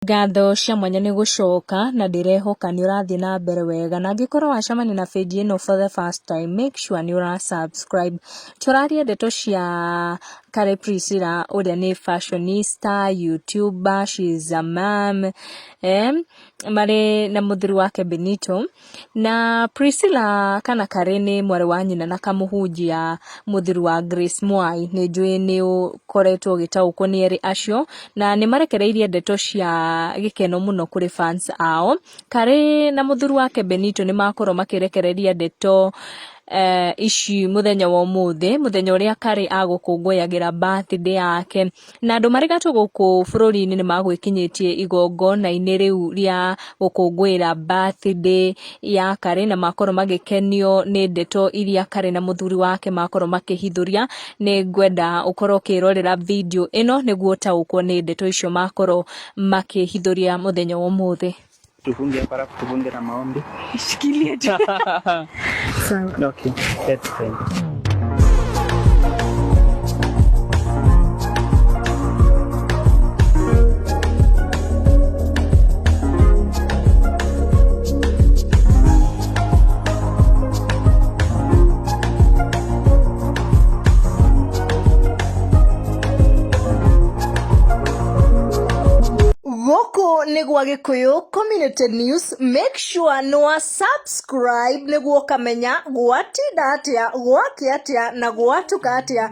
Ngatho cia mwanya nĩ gũcoka na ndĩrehoka nĩ ũrathiĩ na mbere wega, na angĩkorwo wacemania na page ĩno for the first time, make sure nĩ ũra subscribe. Tũraria ndeto cia Kare Priscilla ũrĩa nĩ fashionista, YouTuber, she is a mom, marĩ na mũthuri wake Benito. Na Priscilla kana Kare nĩ mwarĩ wa nyina na kamũhunjia mũthuri wa Grace Mwai. Nĩ njũĩ nĩ ũkoretwo ũgĩtaũkwo nĩ erĩ acio, na nĩ marekereirie ndeto cia gĩkeno mũno kũrĩ fans ao. Kare na mũthuri wake Benito nĩ makorwo makĩrekereria ndeto ici mũthenya wa ũmũthĩ, mũthenya ũrĩa Kare agũkũngũyagĩra birthday yake. Na andũ marĩ gatũ gũkũ bũrũri-inĩ nĩ magwĩkinyĩtie igongona-inĩ rĩu rĩa gũkũngũĩra birthday ya Kare, na makorwo magĩkenio nĩ ndeto iria Kare na mũthuri wake makorwo makĩhithũria. Nĩ ngwenda ũkorwo ũkĩrorera video ĩno nĩguo ũtaũkwo nĩ ndeto icio makorwo makĩhithũria mũthenya wa ũmũthĩ. Tufunge hapa alafu tufunge na maombi. Shikilia tu. Sawa. Okay, let's pray. Gũkũ nĩ gwa Gĩkũyũ Community News, make sure nĩ wa subscribe nĩguo ũkamenya gwatinda atĩa, gwakĩa atĩa na gwatuka atĩa.